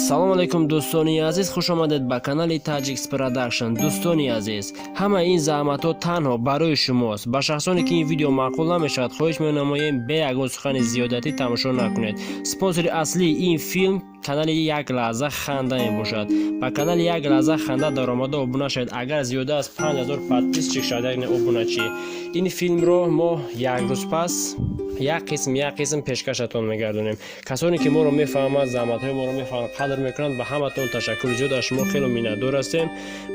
Салом алейкум, дӯстони азиз, хуш омадед ба канали Таҷикс Продакшн. Дӯстони азиз, ҳамаи ин заҳматҳо танҳо барои шумост. Ба шахсоне ки ин видео маъқул намешавад, хоҳиш менамоем, бе ягон сухани зиёдатӣ тамошо накунед. Спонсори аслии ин филм канали Як лаҳза ханда мебошад. Ба канали Як лаҳза ханда даромада обуна шавед. Агар зиёда аз 5000 подписчик шавад, яъне обуначӣ, ин филмро мо як рӯз пас як қисм як қисм пешкашатон мегардонем. Касоне ки моро мефаҳманд, заҳматҳои моро мефаҳманд, қадр мекунанд, ба ҳаматон ташаккури зиёд. Аз шумо хело миннатдор ҳастем.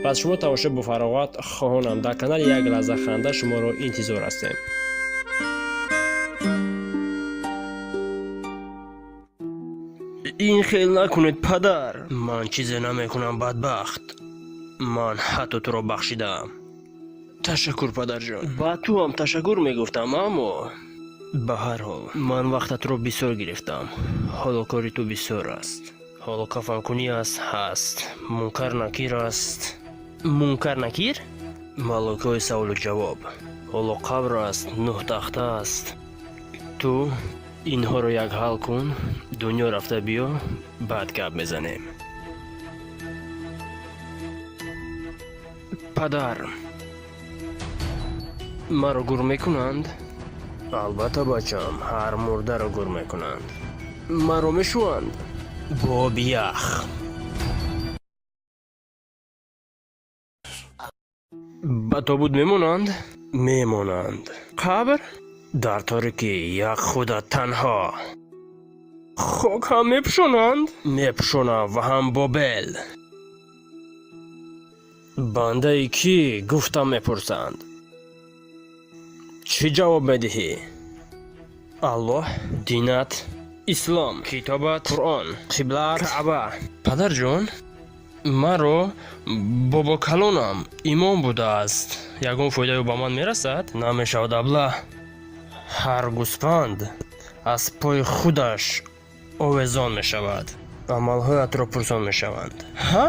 Пас шумо тамошои бофароғат хоҳонам. Дар канали Як лаҳза ханда шуморо интизор ҳастем. Ин хел накунед, падар. Ман чизе намекунам, бадбахт. Ман ҳатто туро бахшидаам. Ташаккур, падарҷон. Ба ту ҳам ташаккур мегуфтам, аммо ба ҳар ҳол ман вақтатро бисёр гирифтам. Ҳоло кори ту бисёр аст. Ҳоло кафанкунӣ аст, ҳаст, мункар накир аст. Мункар накир, малокаҳои саволу ҷавоб. Ҳоло қабр аст, нӯҳ тахта аст. Ту инҳоро як ҳал кун, дунё рафта биё, баъд гап мезанем. Падар, маро гур мекунанд? Албатта, бачам, ҳар мурдаро гур мекунанд. Маро мешӯянд бо оби ях. Ба тобут мемонанд? Мемонанд. Қабр дар торикӣ, як худат танҳо. Хок ҳам мепӯшонанд? Мепӯшонам ва ҳам бо бел. Бандаи кӣ гуфтам мепурсанд. Чӣ ҷавоб медиҳӣ? Аллоҳ, динат ислом, китобат Қуръон, қиблаат Каъба. Падарҷон, маро бобокалонам имом будааст. Ягон фоидаё ба ман мерасад? Намешавад, абла. Ҳар гӯспанд аз пои худаш овезон мешавад. Амалҳоятро пурсон мешаванд. Ҳа,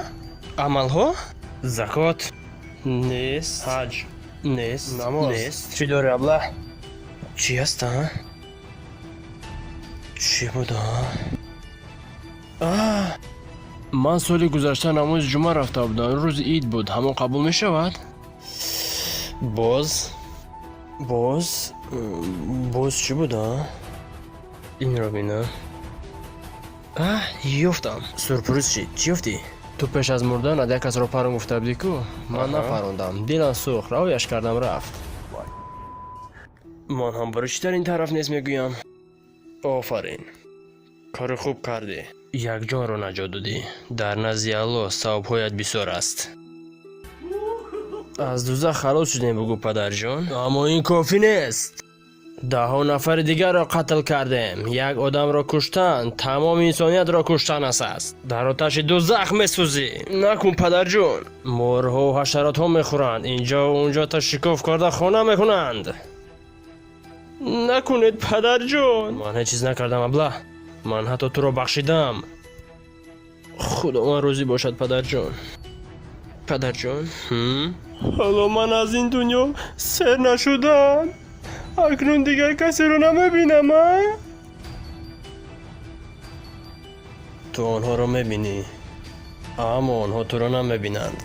амалҳо? Закот нест, ҳаҷ нест, намоз нест. Чӣ дорӣ, абла? Чӣ аст, а? Чӣ буда? А, ман соли гузашта намози ҷумъа рафта будам, рӯзи ид буд. Ҳамон қабул мешавад? Боз чӣ буда? Инро бина. А, ёфтам. Сюрприз шид. Чӣ ёфтӣ? Ту пеш аз мурдан як касро парон гуфта будӣ ку. Ман нафарондам, дилам сӯхт, раҳояш кардам, рафт. Ман ҳам барои чӣ дар ин тараф нест мегӯям. Офарин, кори хуб кардӣ, як ҷонро наҷот додӣ. Дар назди Аллоҳ савобҳоят бисёр аст. Аз дузах халос шудем, бугӯ, падарҷон. Аммо ин кофӣ нест. Даҳҳо нафари дигарро қатл кардем. Як одамро куштан тамоми инсониятро куштан аст. Дар оташи дузах месӯзӣ. Накун, падарҷон. Морҳову ҳашаротҳо мехӯранд, инҷо унҷо шикоф карда хона мекунанд. Накунед, падарҷон. Ман ҳеҷ чиз накардам, абла. Ман ҳатто туро бахшидам. Худованд розӣ бошад, падарҷон. Падарҷон, ҳоло ман аз ин дунё сер нашудам. Акнун дигар касеро намебинам, а? Ту онҳоро мебинӣ, аммо онҳо туро намебинанд.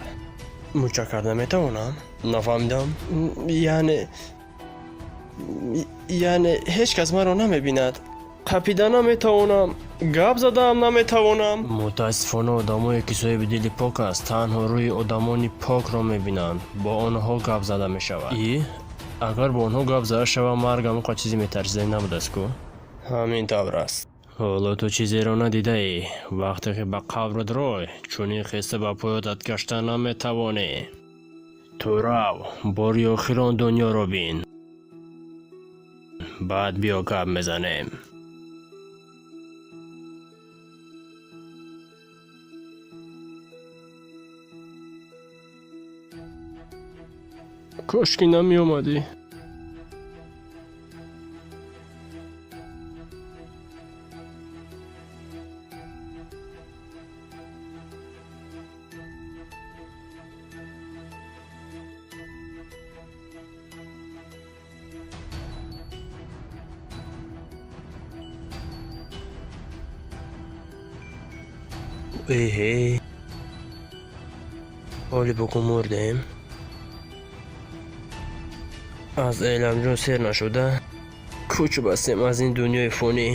Мӯча карда метавонам? Нафаҳмидам. Яъне ҳеҷ кас маро намебинад. Қапида наметавонам, гап задаам наметавонам. Мутаассифона, одамое ки соҳиби дили пок аст, танҳо рӯи одамони покро мебинанд. Бо онҳо гап зада мешавад. И агар бо онҳо гап зада шавад, марг ҳамон чизе метарсиданӣ набудааст ку. Ҳамин тавр аст. Ҳоло ту чизеро надидаӣ. Вақте ки ба қабрат рой, чунин хеста ба поётат гашта наметавонӣ. Ту рав, бори охирон дунёро бин, баъд биё, гап мезанем. Кошки намеомадӣ. Эҳе, ҳоли бугу мурдем. Аз эламҷон сер нашуда кӯч бастем аз ин дунёи фонӣ.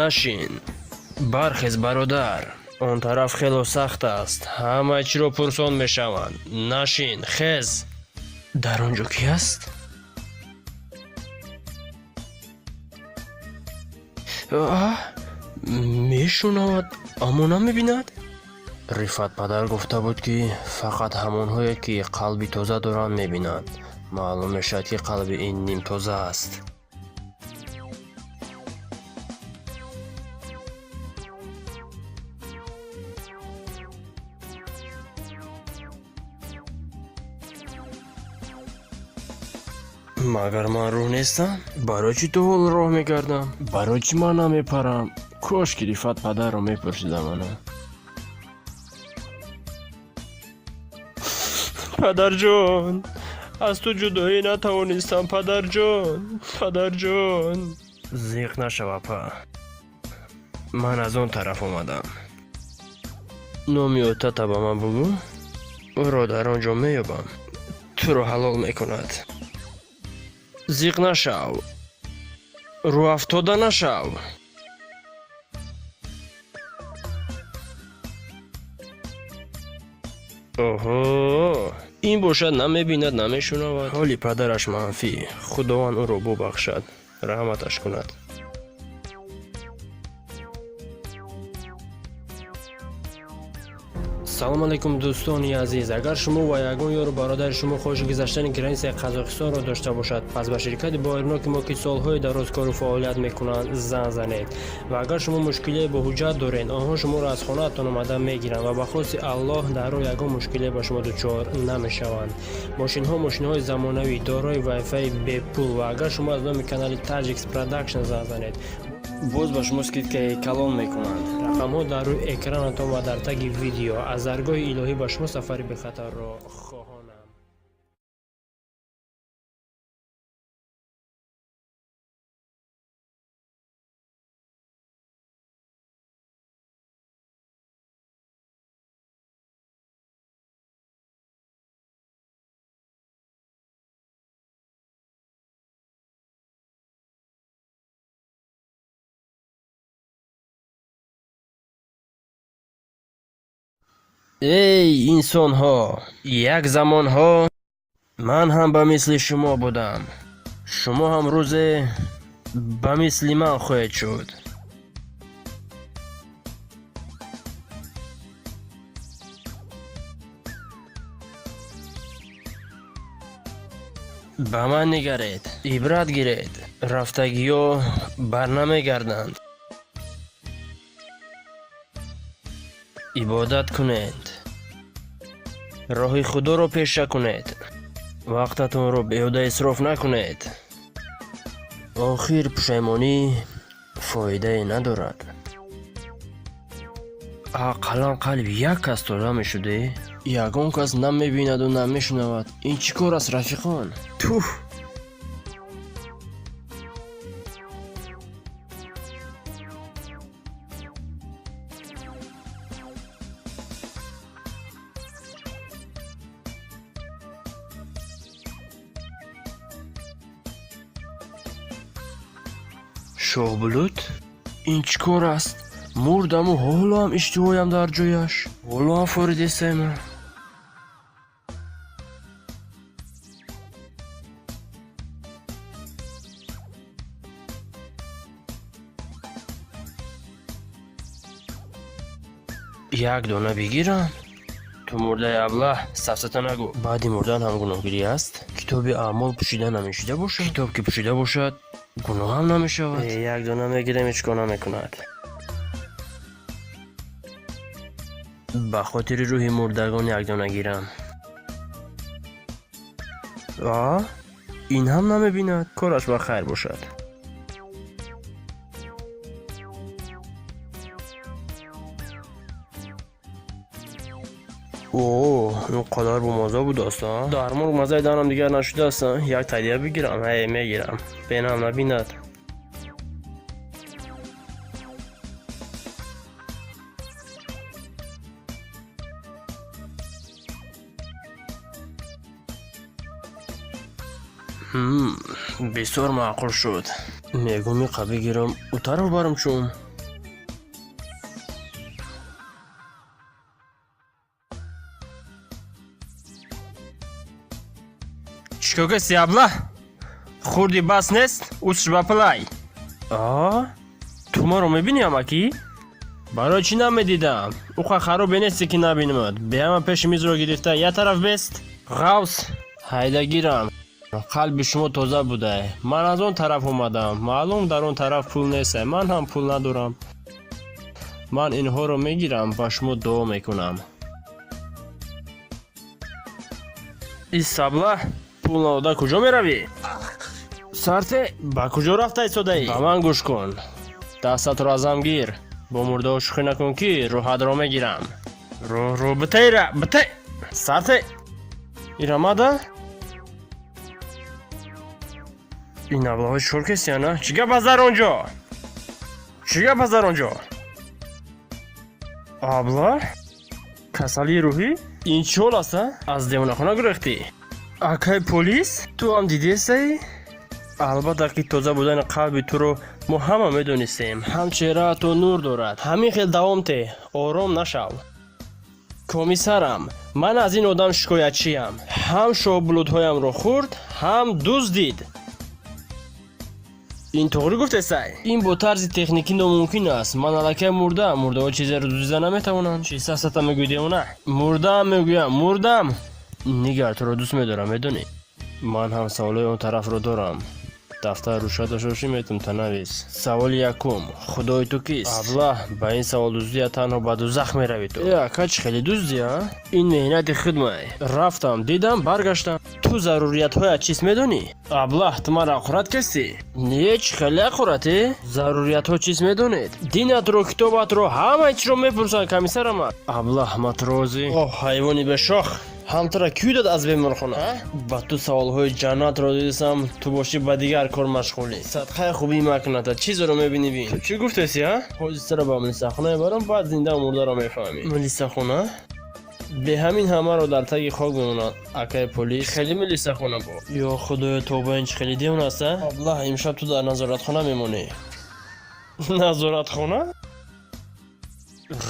Нашин, бархез, бародар, он тараф хело сахт аст, ҳама чиро пурсон мешаванд. Нашин, хез. Дар он ҷо кӣ аст? Аҳ, мешунавад, аммо намебинад. Рифат падар гуфта буд, ки фақат ҳамонҳое, ки қалби тоза доранд, мебинанд. Маълум мешавад, ки қалби ин нимтоза аст. Магар ман рӯҳ нестам? Барои чӣ то ҳол роҳ мегардам? Барои чӣ ман намепарам? Кош ки Рифат падарро мепурсидам. Ана, падарҷон, аз ту ҷудоӣ натавонистам. Падарҷон, падарҷон. Зиқ нашав, апа, ман аз он тараф омадам. Номи отата ба ман бугӯ, ӯро дар он ҷо меёбам, туро ҳалол мекунад. Зиқ нашав, рӯафтода нашав. Оҳо, ин бошад намебинад, намешунавад. Ҳоли падараш манфӣ. Худованд ӯро бубахшад, раҳматаш кунад. Салом алейкум, дӯстони азиз! Агар шумо ва ягон ёру бародари шумо хоҳиши гузаштани границаи Қазоқистонро дошта бошад, пас ба ширкати боирноки мо, ки солҳои дароз кору фаъолият мекунанд, занг занед. Ва агар шумо мушкилие бо ҳуҷҷат доред, онҳо шуморо аз хонаатон омада мегиранд ва ба хости Аллоҳ дар роҳ ягон мушкилие ба шумо дучор намешаванд. Мошинҳо мошинҳои замонавӣ, дорои вайфаи бепул. Ва агар шумо аз номи канали Таҷикс Продакшн занг занед, боз ба шумо скидкаи калон мекунанд. Рақамҳо дар рӯи экранатон ва дар таги видео. Аз даргоҳи илоҳӣ ба шумо сафари бехатарро хоҳонам. Эй инсонҳо, як замонҳо ман ҳам ба мисли шумо будам. Шумо ҳам рӯзе ба мисли ман хоҳед шуд. Ба ман нигаред, ибрат гиред. Рафтагиҳо барнамегарданд. Ибодат кунед, роҳи худоро пеша кунед, вақтатонро беҳуда исроф накунед. Охир пушаймонӣ фоидае надорад. Ақаллан қалби як кас тоза мешуде. Ягон кас на мебинаду, на мешунавад. Ин чӣ кор аст, рафиқон? Туф! Шоҳбулут, ин чӣ кор аст? Мурдаму ҳоло ҳам иштиҳоям дар ҷояш, ҳоло ҳам форидестайма. Як дона бигирам. Ту мурдаи аблаҳ, сафсата нагӯ. Баъди мурдан ҳам гуноҳгирӣ аст? Китоби аъмол пӯшида намешида бошад? Китоб ки пӯшида бошад. Гуноҳам намешавад. Як дона мегирем, ҳеҷ кор намекунад. Ба хотири рӯҳи мурдагон як дона гирам. А? Ин ҳам намебинад. Кораш ба хайр бошад. О, ин қадар бомазза будааст, а? Дар мурғ маззаи данам дигар нашудааст, а? Як тадия бигирам, ҳай мегирам. Бенам набинад. Бисёр маъқул шуд. Мегӯм иқа бигирам, ӯ тараф барам чун. Чикор кардӣ, абла? Хурди бас нест, усш ба пилай. А? Ту маро мебинӣ, амакӣ? Барои чӣ намедидам? Уқа харобе несте ки набинамад. Беҳама пеши мизро гирифта як тараф бест. Ғавс, ҳайда гирам. Қалби шумо тоза будай. Ман аз он тараф омадам. Маълум, дар он тараф пул нест. Ман ҳам пул надорам. Ман инҳоро мегирам, ба шумо дуо мекунам. Ис абла, пул надода куҷо меравӣ? Сарте, ба куҷо рафта истодаӣ? Ба ман гӯш кун. Дастатро азам гир. Бо мурдаҳо шӯхӣ накун, ки рӯҳатро мегирам. Рӯ рӯ битайра, битай. Сарте. Ирамада? Ин аблаҳо чикор кестиян, а? Чӣ гап аст дар он ҷо? Чӣ гап аст дар он ҷо? Абла? Касалии рӯҳӣ? Ин чӣ ҳол аст, а? Аз девонахона гурехтӣ? Акай полис? Ту ҳам дидестаӣ? Албатта ки тоза будани қалби туро мо ҳама медонистем. Ҳам чеҳраато нур дорад. Ҳамин хел давом те, ором нашав. Комиссарам, ман аз ин одам шикоятчиям. Ҳам шоҳбулутҳоямро хӯрд, ҳам дуздид. Ин тоғрӣ гуфтесай? Ин бо тарзи техникӣ номумкин аст. Ман аллакай мурдаам, мурдаҳо чизеро дуздида наметавонанд. Чӣ сасата мегӯӣ, девона? Мурдаам мегӯям, мурдам. Нигар, туро дӯст медорам, медонӣ? Ман ҳам саволҳои он тарафро дорам. Дафтар рӯша дошта бошӣ, метум танавис. Саволи якум: Худои ту кист? Аблаҳ, ба ин савол дуздия танҳо ба дузах меравӣ ту. Э, ака, чӣ хеле дуздӣ, а? Ин меҳнати хидмай. Рафтам, дидам, баргаштам. Ту заруриятҳоят чист медонӣ? Аблаҳ, ту маро ақурат кастӣ? Не, чӣ хеле ақурат, э? Заруриятҳо чист медонед? Динатро, китобатро, ҳамаи чиро мепурсанд, комиссарама. Аблаҳ, матрози. Оҳ, ҳайвони бешох. Ҳам тура кӣ дод аз беморхона? Ба ту саволҳои ҷаннатро дидисам, ту бошӣ ба дигар кор машғулӣ. Садқаи хубӣ макуната, чизеро мебинӣ бин. Ту чӣ гуфтеси, а? Ҳозир тура ба милисахона мебарам, баъд зинда мурдаро мефаҳмӣ. Милисахона? Бе ҳамин ҳамаро дар таги хок мемонад, акай полис. Хеле милисахона бо. Ё худоё, тоба, ин чӣ хеле девон аст, а? Аблаҳ, имшаб ту дар назоратхона мемонӣ. Назоратхона?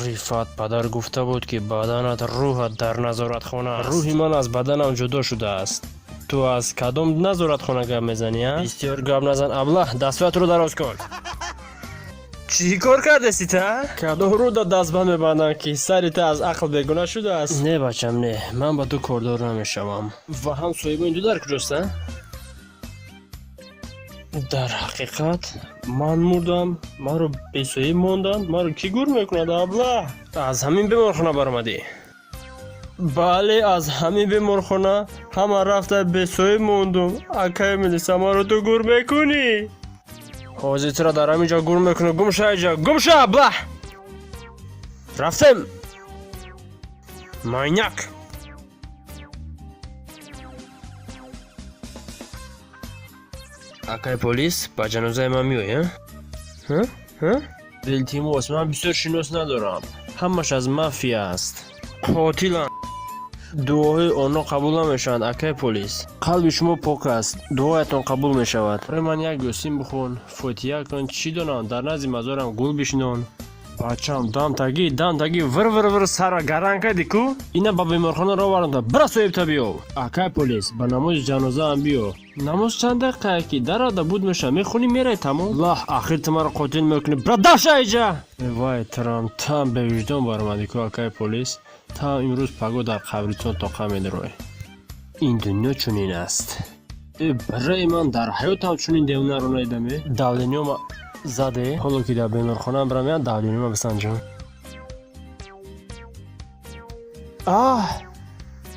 Рифат падар гуфта буд, ки баданат рӯҳат дар назоратхона аст. Рӯҳи ман аз баданам ҷудо шудааст. Ту аз кадом назоратхона гап мезанӣ, а? Бисёр гап назан, аблаҳ, дастҳоятро дароз кун. Чӣ кор кардеси та? Кадом рӯда дастбанд мебандам, ки сари та аз ақл бегуна шудааст? Не, бачам, не, ман ба ту кордор намешавам. Ва ҳам соҳибони ду дар куҷост, а? Дар ҳақиқат ман мурдам, маро бесоҳиб монданд, маро кӣ гур мекунад, аблаҳ? Аз ҳамин беморхона баромадӣ? Бале, аз ҳамин беморхона ҳама рафта бесоҳиб мондум. Акай милиса, маро ту гур мекунӣ? Ҳозир туро дар ҳамин ҷо гур мекунам. Гум ша иҷо, гум ша, аблаҳ. Рафтем. Маньяк. Акай полис, ба ҷанозаи ман меоӣ, а? Илтимос, ман бисёр шинос надорам. Ҳамаш аз мафия аст. Қотиланд. Дуоҳои онҳо қабул намешаванд, акай полис. Қалби шумо пок аст, дуоятон қабул мешавад. Барои ман як ёсин бихон, фотиҳа кун, чӣ донам, дар назди мазорам гул бишинон. Бачам, дам таги, дам таги, вир вир вир сара гаран кардӣ ку? Ина ба беморхона роваранда, бира соҳибта биёв. Акай полис, ба намози ҷанозаам биё. Намоз чанд дақиқае ки дарада буд меша, мехонӣ, мерай, тамом. Лаҳ, ахир ту маро қотил мекунӣ. Бира даша иҷа. Вай, трам, там бевиҷдон баромадӣ ку, акай полис. Там имрӯз паго дар қабристон тоқа медарой. Ин дунё чунин аст. Барои ман дар ҳаётам чунин девонаро надидам. Давлениёма заде, ҳоло ки дар беморхона бирам, я давлениёма бисанҷам. Аҳ,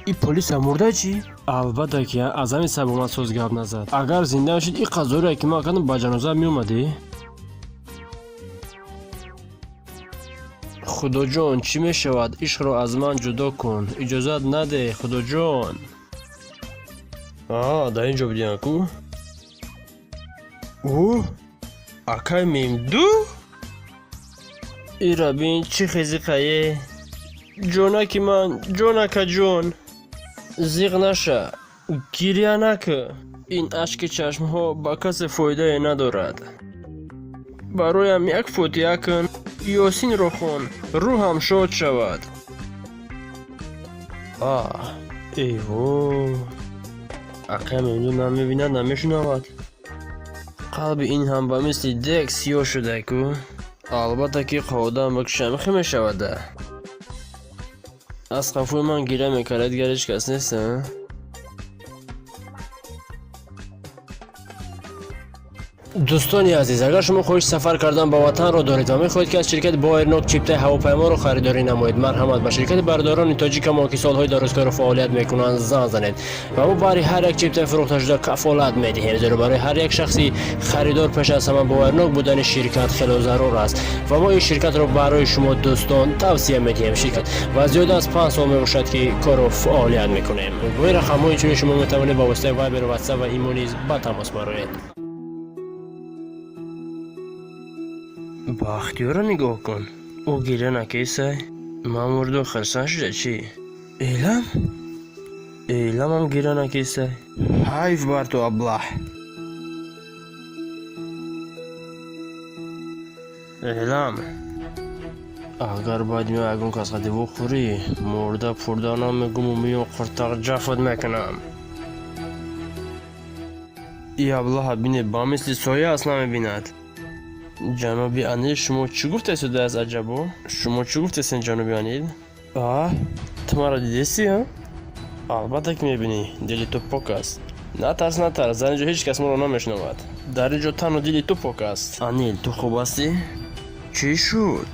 и полиса мурда чӣ? Албатта ки аз ҳамин сабаб ман соз гап назад. Агар зинда мешуд, и қазоре ки ман кардам, ба ҷаноза меомадӣ. Худоҷон, чӣ мешавад? Ишқро аз ман ҷудо кун. Иҷозат надеҳ, Худоҷон. Аа, дар ин ҷо будиям ку? Ӯ, акай Мемду? Ира бин, чӣ хезиқае? Ҷонаки ман, ҷонакаҷон. Зиқ наша, гиря накӯ. Ин ашки чашмҳо ба касе фоидае надорад. Бароям як фотиҳа кун, Ёсинро хон, рӯҳам шод шавад. Аҳ, эй вой. Акай Мемду намебинад, намешунавад. Қалби ин ҳам ба мисли дег сиёҳ шуда ку. Албатта ки қодам бикушам хе мешавада. Аз қафои ман гиря мекард, дигар ҳеҷ кас нест, а? Дӯстони азиз, агар шумо хоҳиши сафар кардан ба ватанро доред ва мехоҳед, ки аз ширкати Боэрнок чиптаи ҳавопайморо харидорӣ намоед, марҳамат, ба ширкати бародарони тоҷикамо, ки солҳои дарозкору фаъолият мекунанд, занг занед ва мо баҳри ҳар як чиптаи фурӯхташуда кафолат медиҳем, зеро барои ҳар як шахси харидор пеш аз ҳама боварнок будани ширкат хело зарур аст ва мо ин ширкатро барои шумо дӯстон тавсия медиҳем. Ширкат ва зиёда аз 5 сол мебошад, ки кору фаъолият мекунем. Бо ин рақамҳо инчунин шумо метавонед ба воситаи Вайбер, Ватсап ва Имо низ ба тамос бароед. Бахтиёрро нигоҳ кун. Ӯ гиря накесай. Ман мурду хирсан шуда чӣ? Элам? Эламам гиря накесай. Ҳайф бар ту, аблаҳ. Элам. Агар баъди ман ягон кас қади вохӯрӣ, мурда пурда намегуму миён қуртақ ҷафот мекунам. И аблаҳа бине, ба мисли соя аст, намебинад. Ҷаноби Анил, шумо чӣ гуфтесудааст, аҷабо? Шумо чӣ гуфтесен, ҷаноби Анил? А, ту маро дидеси, а? Албатта ки мебинӣ, дили ту пок аст. Натарс, натарс, дар ин ҷо ҳеҷ кас моро намешунавад. Дар ин ҷо танҳо дили ту пок аст. Анил, ту хуб ҳастӣ? Чӣ шуд?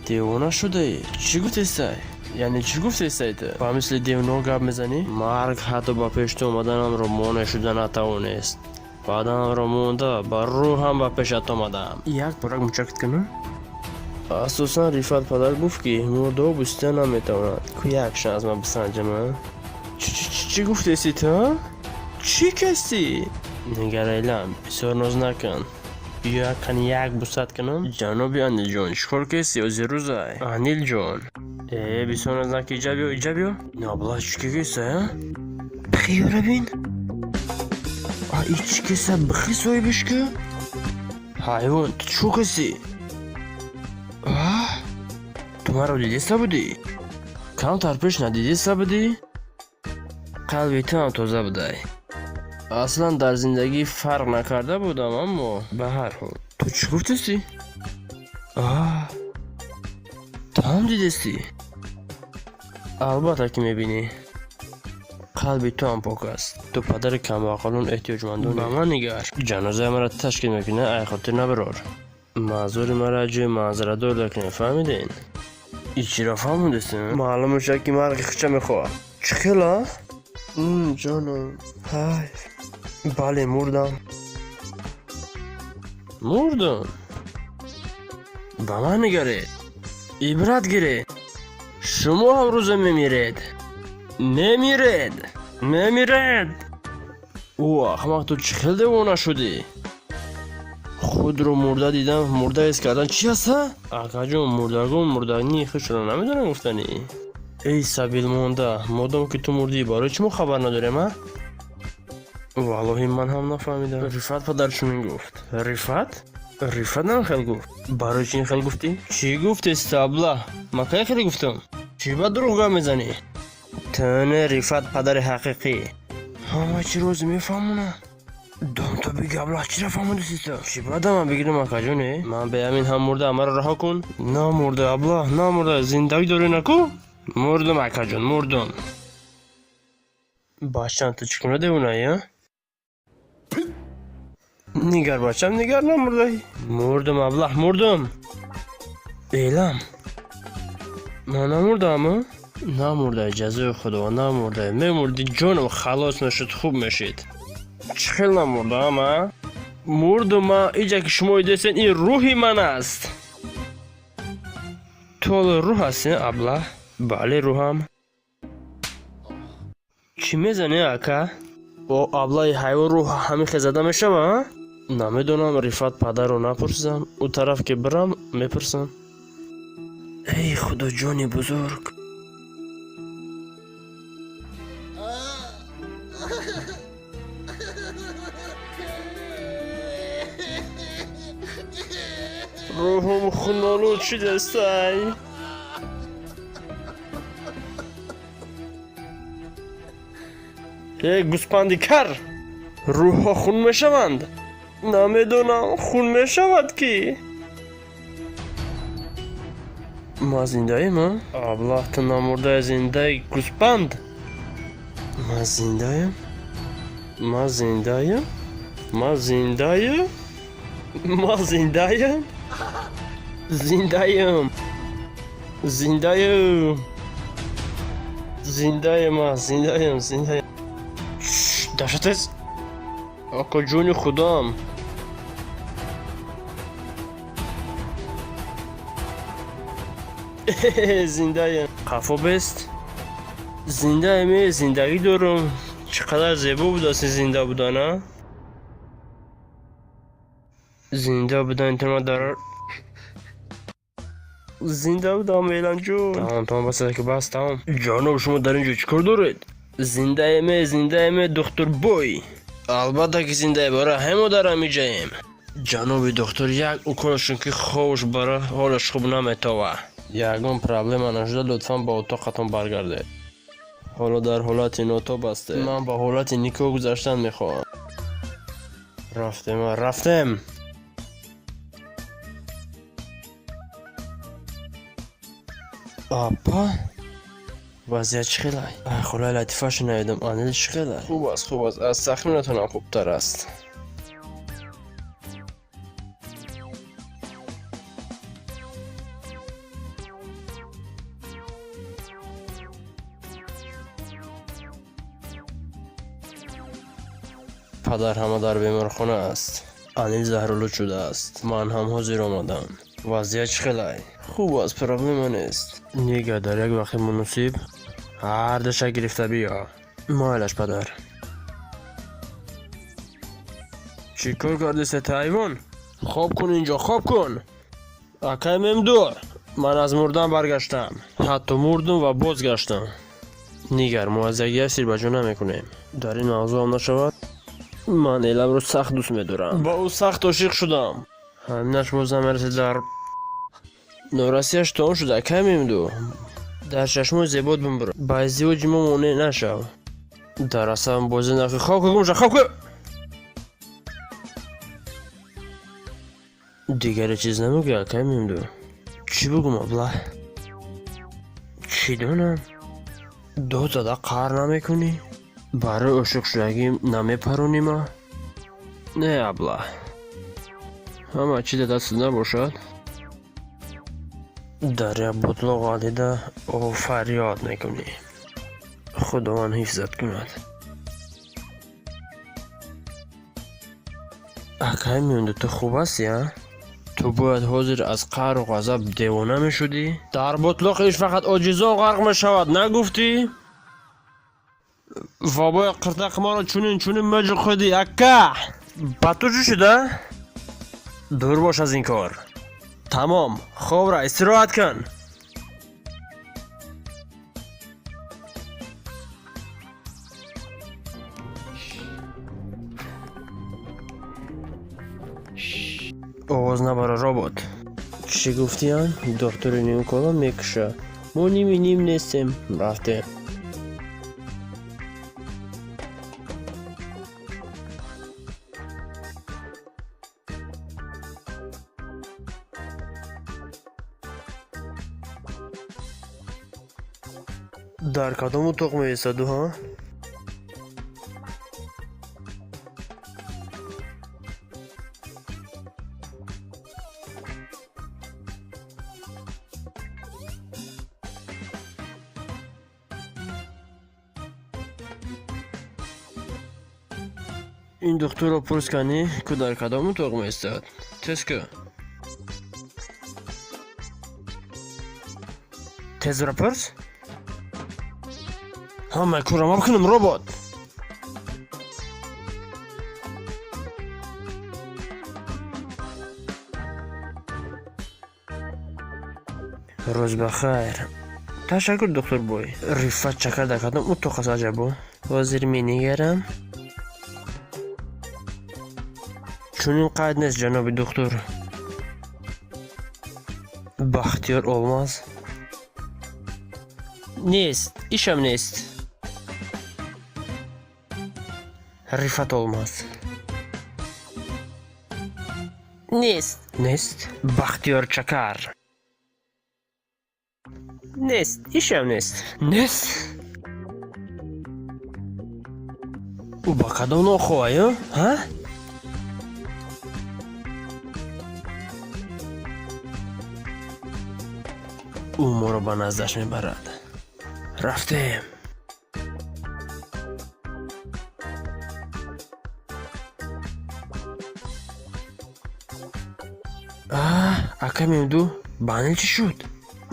Девона шудаӣ? Чӣ гуфтесай? Яъне чӣ гуфтесай ту? Ба мисли девонаҳо гап мезанӣ? Марг ҳатто ба пеши ту омаданамро монеъ шуда натавонист. Баданамро монда, ба рӯҳам ба пешат омадам. Як борак мучакт кунам? Асосан Рифат падар гуфт, ки мурдаҳо бусида наметавонанд. Ку як шанс ман бисанҷам, а? Чӣ гуфтеси ту, а? Чӣ кастӣ? Нигарайлам, бисёр ноз накун. Биё як қани як бусат кунам. Ҷаноби Анилҷон, чӣ кор кести ҳозир рӯзай? Анилҷон. Э, бисёр ноз накун, иҷа биё, иҷа биё. Набла, чӣ кеса, а? Бихиёра бин. А и чӣ кеса, бихи соҳибиш ку? Ҳайвон, ту чӣ каси? А? Ту маро дидеста будӣ? Камтар пеш надидеста будӣ? Қалби ту ҳам тоза будай. Аслан дар зиндагӣ фарқ накарда будам, аммо ба ҳар ҳол. Ту чӣ гуфтестӣ? А? Ту ҳам дидестӣ? Албатта ки мебинӣ. Қалби ту ҳам пок аст. Ту падари камбағалон, эҳтиёҷмандон. Ба ман нигар. Ҷанозаи маро ташкил мекунӣ, ай хотир набарор. Маъзури маро ҷои манзарадор дакунед, фаҳмиден? И чиро фаҳмидестем? Маълум мешавад, ки марги хича мехоҳад. Чӣ хел, а? Ҷонам, ҳайф. Бале, мурдам. Мурдам. Ба ман нигаред. Ибрат гиред. Шумо ҳам рӯзе мемиред. Мемиред. Мемиред. Ӯ ахмақ, ту чӣ хел девона шудӣ? Худро мурда дидан, мурда ҳис кардан чӣ аст, а? Акаҷон, мурдагон мурдагии худшонро намедонанд гуфтанӣ. Эй сабилмонда, модом ки ту мурдӣ, барои чӣ мо хабар надорем, а? Валлоҳи ман ҳам нафаҳмидам. Рифат падар чунин гуфт. Рифат? Рифат нам хел гуфт. Барои чӣ ин хел гуфтӣ? Чӣ гуфтест, абла? Ман кай хеле гуфтам? Чӣ ба дурӯғ гап мезанӣ? Ту не Рифат падари ҳақиқӣ. Ҳама чӣ розе мефаҳмонам. Дом ту биги, абла, чира фаҳмодисти ту? Чӣ бада ман бигирам, акаҷон, э? Ман беамин ҳам мурда, маро раҳо кун. На мурда, абла, на мурда, зиндагӣ дорӣ наку? Мурдам, акаҷон, мурдам. Бачам, ту чӣ куна девонаӣ, а? Нигар, бачам, нигар, намурдай. Мурдам, аблаҳ, мурдам. Элам, ман намурдам? Намурдай, ҷазои худо, намурдай. Мемурди, ҷонам халос мешуд, хуб мешид. Чӣ хел намурдам, а? Мурдум ма. Иҷа ки шумо идесен, ин рӯҳи ман аст. Ту ҳоло рӯҳ ҳастӣ, аблаҳ? Бале, рӯҳам. Чӣ мезанӣ, ака? О, аблаҳи ҳайвон, рӯҳ ҳамин хел зада мешава? Намедонам, Рифат падарро напурсидам. Ӯ тараф ки бирам, мепурсам. Эй, худоҷони бузург! Рӯҳум хунолуд шудастай. Э, гӯспанди кар, рӯҳҳо хун мешаванд? Намедонам, хун мешавад ки. Ма зиндаем? Аблаҳ, ту намурдаи, зиндаи, гӯспанд. Ма зиндаем, ма зиндаем, ма зиндаем, ма зиндаем, зиндаем, зиндаем, зиндаем, зиндаем, зиндаем. Даҳшатез, акаҷони худам. Зиндаем. Қафо бест, зиндаем. Е, зиндагӣ дорум. Чӣ қадар зебо будааст ин зинда будан. А зинда будан тама дар зинда будам, Эланҷон. Тамом, тамом, бас, бас, тамом. Ҷаноб, шумо дар ин ҷо чӣ кор доред? Зиндаеме, зиндаеме, духтур бой. Албатта ки зиндаe, бара ҳамо дар ҳамиҷаем. Ҷаноби духтур, як уколашон ки ховш бара, ҳолаш хуб наметова. Ягон проблема нашуда, лутфан ба утоқатон баргардед. Ҳоло дар ҳолати нотоб ҳастед. Ман ба ҳолати никоҳ гузаштан мехоҳам. Рафтем, рафтем. Апа, вазъият чӣ хелай? Холаи Латифа шунавидам. Анил чӣ хелай? Хуб аст, хуб аст, аз тахминатонам хубтар аст. Падар ҳама дар беморхона аст. Анил заҳролуд шудааст. Ман ҳам ҳозир омадам. Вазъият чӣ хелай? Хуб аст, проблема нест. Нигар, дар як вақти муносиб ҳардаша гирифта биё. Майлаш, падар. Чӣ кор кардисета, ҳайвон? Хоб кун инҷо, хоб кун. Акай Мемду, ман аз мурдан баргаштам. Ҳатто мурдум ва бозгаштам. Нигар, мо аз якдигар сирбаҷо намекунем. Дар ин мавзӯъ ҳам нашавад. Ман Эламро сахт дӯст медорам, ба ӯ сахт ошиқ шудам. Ҳаминаш боз намерасед. Дар норасияш то он шуд. Акай Мемду, дар чашмои зебот бимбур, ба издивоҷи мо монеъ нашав. Дар асабам бозӣ накун. Хоб ку, гумша, хоб ку. Дигаре чиз намегӯй, акай Мемду? Чӣ бугум, аблаҳ? Чӣ донам? Дод зада қаҳр намекунӣ? Барои ошиқшудагӣ намепаронима? Не, аблаҳ, ҳама чи дар дастат набошад, дар як бутлоқ ғалтида фарёд мекунӣ. Худованд ҳифзат кунад. Акай Мемду, ту хуб ҳастӣ, а? Ту бояд ҳозир аз қаҳру ғазаб девона мешудӣ. Дар бутлоқ иш фақат оҷизон ғарқ мешавад, нагуфтӣ? Ва бояд қиртақи маро чунин чунин меҷухидӣ. Ака, ба ту чӣ шуда? Дур бош аз ин кор. Тамом, хобра, истироҳат кун. Овоз набара, робот. Чӣ гуфтиям? Духтури нимкола мекуша. Мо ними ним нестем. Рафтем. Дар кадом утоқ меистаду, ҳа? Ин духтурро пурс кани, ку дар кадом утоқ меистад. Тез ку. Тезро пурс? Ҳамаи корро ман бикунам, робот. Рӯз ба хайр. Ташаккур, духтурбой. Рифат Чакар дар кадом утоқ аст, аҷабо? Ҳозир менигарам. Чунин қайд нест, ҷаноби духтур. Бахтиёр Олмаз нест, ишам нест. Рифат Олмаз нест. Нест. Бахтиёр Чакар нест, ишам нест. Нест. Ӯ ба кадом нохоҳаю, ҳа? Ӯ моро ба наздаш мебарад. Рафтем. Ака Мемду, банил чӣ шуд?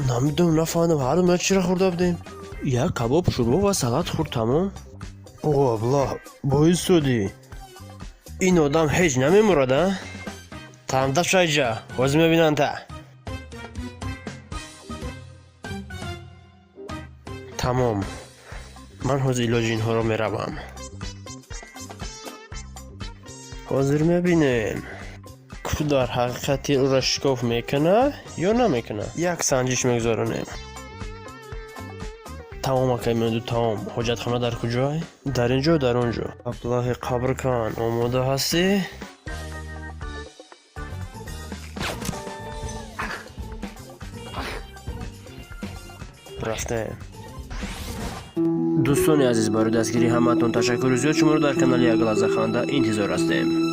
Намедонам, нафаҳмидам, ҳарду мо чиро хӯрда будем? Як кабоб, шӯрбо ва салат хӯрд, тамом. О, аблаҳ, боистодӣ. Ин одам ҳеҷ намемурад, а? Тамда шайҷа, ҳозир мебинам та. Тамом. Ман ҳозир илоҷи инҳоро меравам. Ҳозир мебинем. Ку дар ҳақиқат тир ӯро шикоф мекунад ё намекунад? Як санҷиш мегузаронем. Тамом, акай Мемду, тамом. Ҳоҷатхона дар куҷой? Дар ин ҷо, дар он ҷо. Аблаҳи қабркан, омода ҳастӣ? Рафтем. Дӯстони азиз, барои дастгирии ҳамаатон ташаккури зиёд. Шуморо дар канали Як лаҳза ханда интизор ҳастем.